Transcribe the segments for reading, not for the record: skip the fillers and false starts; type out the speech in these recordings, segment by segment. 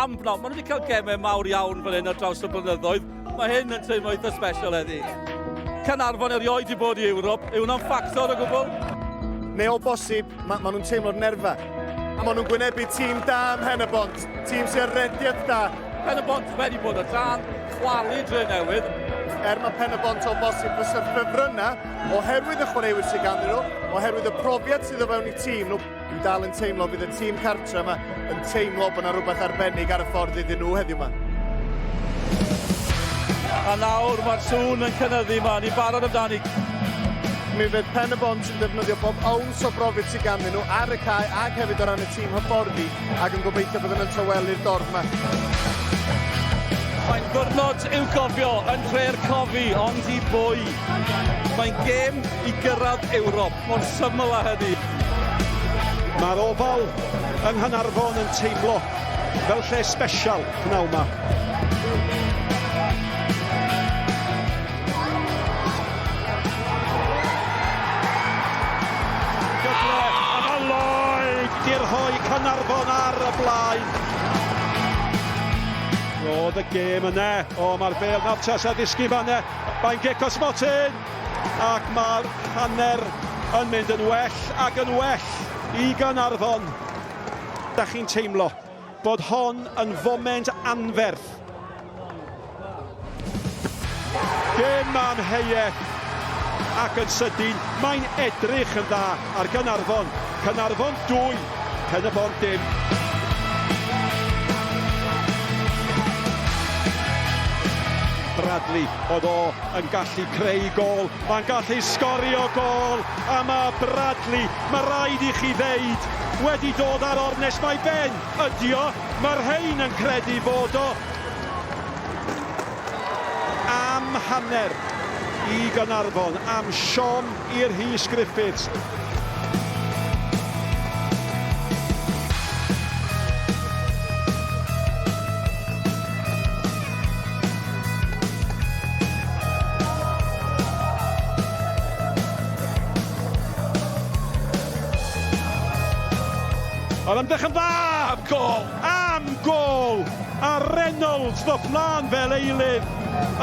Am bnawn. Maen nhw wedi cael gemau mawr iawn fan hyn ar draws y blynyddoedd. Mae hyn yn teimlo eitha special heddi. Caernarfon erioed 'di bod i Ewrop, yw hwnna'n ffactor o gwbl? Neu o bosib, ma, ma nhw'n teimlo'r nerfa. A maen nhw'n gwynebu tîm da ym Mhen-y-bont, tîm sy'n ar rediad da. Pen-y-bont wedi bod ar dân, chwalu Drenewydd. Er mae Pen-y-bont o bosib fysa'r ffefrynnau, oherwydd y chwaraewyr sydd ganddyn nhw, oherwydd y profiad sydd o fewn eu tîm nhw, Dwi dal yn teimlo fydd y tîm cartre yma yn teimlo bod yna rhywbeth arbennig ar y ffordd iddyn nhw heddiw yma. A nawr mae'r sŵn yn cynyddu yma, ni'n barod amdani. Mi fydd Pen y Bont yn defnyddio bob owns o brofiad sydd ganddyn nhw ar y cae ac hefyd o ran y tîm hyfforddi ac yn gobeithio byddwn yn tawelu'r dorf yma. Mae'n ddiwrnod i'w gofio yn Nhre'r Cofi, ond i bwy? Mae'n gêm i gyrraedd Ewrop, mor syml â hynny. Mae'r Oval yng Nghaernarfon yn teimlo fel lle sbesial pnawn 'ma. Gyfle a mae Lloyd 'di rhoi Caernarfon ar y blaen. Roedd y gêm yna. O, mae'r bêl nawr tas a ddisgyn fan yna. Mae'n gic o smotyn ac mae'r hanner yn mynd yn well ac yn well i Gaernarfon. Da chi'n teimlo bod hon yn foment anferth. Dim amheuaeth ac yn sydyn mae'n edrych yn dda ar Gaernarfon. Caernarfon 2, Pen-y-bont dim. Bradley, oedd o yn gallu creu gôl, mae'n gallu sgorio gôl, a mae Bradley, mae rhaid i chi ddeud, wedi dod ar ornest mae ben, ydi o, mae'r rhain yn credu fod o am hanner i Gaernarfon, am siom i'r Rhys Griffiths. Oedd ymdrech yn dda! Am gol! Am gol! A Reynolds ddoth mlaen fel eilydd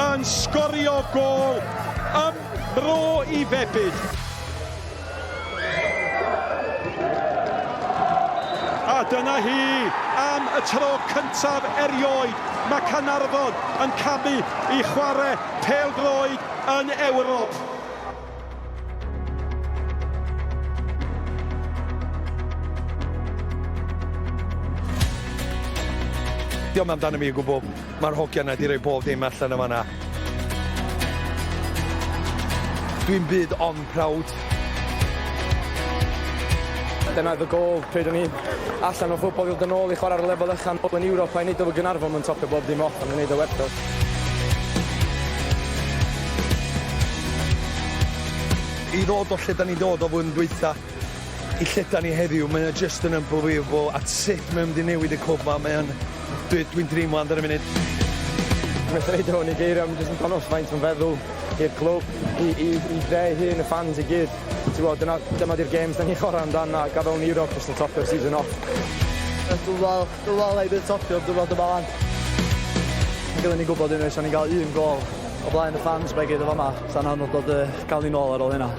yn sgorio gol ym Mro i febyd. A dyna hi, am y tro cyntaf erioed, mae Caernarfon yn camu i chwarae pêl-droed yn Ewrop. Diolch amdano mi o gwbl. Mae'r hogia 'na 'di rhoi bob dim allan yn fan'na. Dwi'n byd ond proud. Dyna oedd y goal pryd o'n i allan o ffwbol i ddod yn ôl i chwarae ar y lefel ucha nôl yn Ewrop a i neud o efo Gaernarfon mae'n topio bob dim off a mae'n neud o werth o. I ddod o lle da ni'n dod o flwyddyn dwytha i lle da ni heddiw, mae o just yn unbelievable a sut mae o'n mynd i newid y clwb ma, mae o'n... Dwi, dwi'n dreamland ar y munud. Methu roid o mewn i geiriau, mae'n jyst yn dangos faint mae'n feddwl i'r clwb, i, i, i dre ei hun, y fans i gyd. Ti'n gwybod, dyna, dyma di'r games da ni'n chwarae amdan a gadael yn Europe jyst yn topio'r season off. Dwi'n meddwl, dwi'n meddwl ei bydd topio, dwi'n meddwl dyma lan. Mae gyda ni gwybod unwaith, so ni'n cael un gol o blaen y fans mae gyd o fama. Sa'n anodd dod uh, gael ni nôl ar ôl hynna.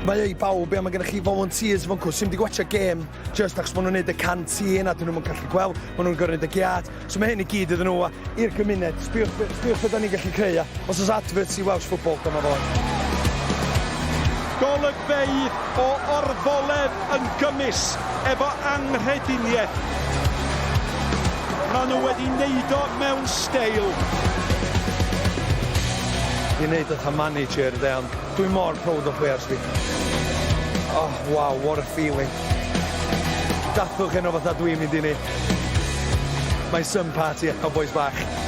Mae o i bawb, ia, mae gennych chi volunteers fan cw sy'n mynd i gwatcha gêm just achos maen nhw'n neud y canteen a dyn nhw'n gallu gweld, maen nhw'n gorfod neud y giat. So mae hyn i gyd iddyn nhw a i'r gymuned. Sbiwch, sbiwch beth da ni'n gallu creu a os oes adverts i Welsh football, dyma fo. Golygfeydd o orfoledd yn gymys efo anghrediniaeth. Maen nhw wedi neud o mewn steil. Fi'n neud fatha manager de ond dwi mor proud o players fi. Oh wow, what a feeling. Dathlwch heno fatha dwi'n mynd i neud. Mae'n sun party eto boys bach.